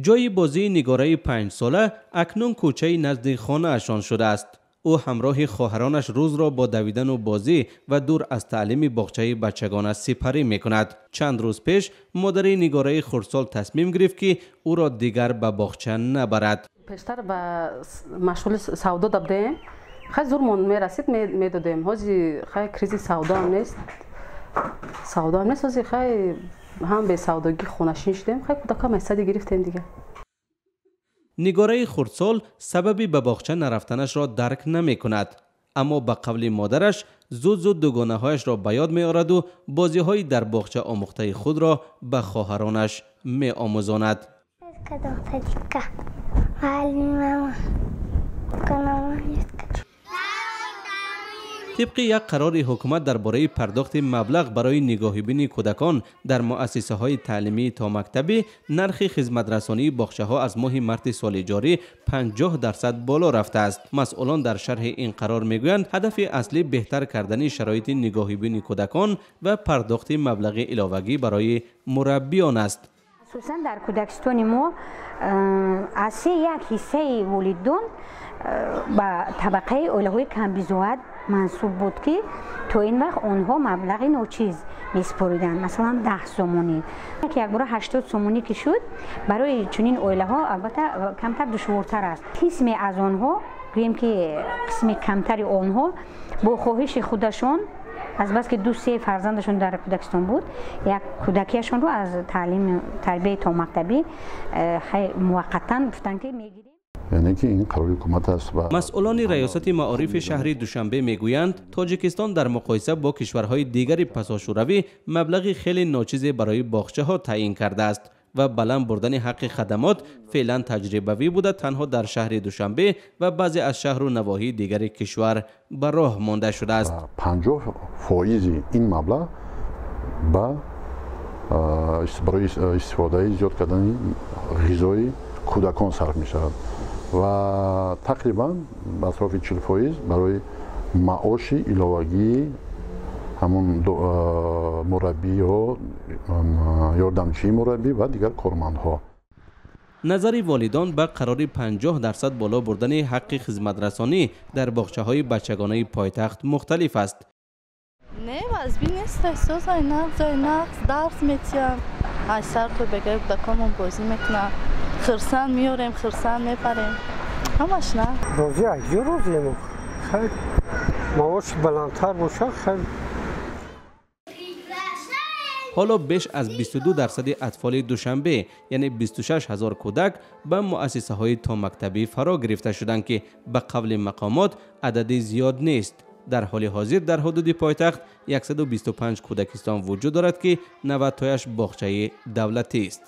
Ҷои бозии Нигораи 5-сола акнун кӯчаи назди хонаашон шудааст. Ӯ ҳамроҳи хоҳаронаш рӯзро бо давидану бозӣ ва дур аз таълими боғчаи бачагона сипарӣ мекунад. Чанд рӯз пеш модари Нигораи хурдсол тасмим гирифт, ки ӯро дигар ба боғча набарад. Пештар ба машғули савдо будем, хай зурмон мерасид, медодем. Ҳози хай кризис, савдоам нест, савдоам нест. Ҳози хай ҳам бесавдогӣ хонашин шудем. Хай кӯдакам аз сади гирифтем дигар. Нигораи хурдсол сабаби ба боғча нарафтанашро дарк намекунад, аммо ба қавли модараш зуд-зуд дугонаҳояшро ба ёд меораду бозиҳои дар боғча омӯхтаи худро ба хоҳаронаш меомӯзонад. Тибқи як қарори ҳукумат дар бораи пардохти маблағ барои нигоҳубини кӯдакон дар муассисаҳои таълимии томактабӣ, нархи хизматрасонии боғчаҳо аз моҳи марти соли ҷорӣ 50% боло рафтааст. Масъулон дар шарҳи ин қарор мегӯянд, ҳадафи аслӣ беҳтар кардани шароити нигоҳубини кӯдакон ва пардохти маблағи иловагӣ барои мураббиён аст. Асосан дар кӯдакистони мо аз се як ҳиссаи волидон ба табақаи оилаҳои камбизоат мансуб буд, ки то ин вақт онҳо маблағи ночиз месупориданд, масалан 10 сомонӣ. Якбора 80 сомонӣ ки шуд, барои чунин оилаҳо албатта камтар душвортар аст. Қисме аз онҳо, гӯем ки қисми камтари онҳо бо хоҳиши худашон, азбаски 2-3 фарзандашон дар кӯдакистон буд, як кӯдакияшонро аз таълими тарбияи томактабӣ муваққатан гуфтанд, ки мегирем. Яъне ки ин қарори ҳукумат аст. Масъулони раёсати маорифи шаҳри Душанбе мегӯянд, Тоҷикистон дар муқоиса бо кишварҳои дигари пасошӯравӣ маблағи хеле ночизе барои боғчаҳо таъин кардааст ва баланд бурдани ҳаққи хадамот феълан таҷрибавӣ буда, танҳо дар шаҳри Душанбе ва баъзе аз шаҳру навоҳии дигари кишвар ба роҳ монда шудааст. 50% ин маблағ барои истифодаи зиёд кардани ғизои кӯдакон сарф мешавад ва тақрибан ба атрофи 40% барои маоши иловагии ҳамон мураббиҳо, ёрдамчии мураббӣ ва дигар кормандҳо. Назари волидон ба қарори 50% боло бурдани ҳаққи хизматрасонӣ дар боғчаҳои бачагонаи пойтахт мухталиф аст. Не, вазбин нест, созай нағз, нағз дарс метиҳам. Аз сар то бегаи кӯдаконмон бозӣ мекунанд. Хирсанд меорем, хирсанд мепарем. Ҳамаш на. Розӣ аҷо розием. Хайр, маош баландтар бошад, хайр. Ҳоло беш аз 22% атфоли Душанбе, яъне 26 ҳазор кӯдак, ба муассисаҳои томактабӣ фаро гирифта шуданд, ки ба қавли мақомот адади зиёд нест. Дар ҳоли ҳозир дар ҳудуди пойтахт 125 кӯдакистон вуҷуд дорад, ки 90 тояш боғчаи давлатист.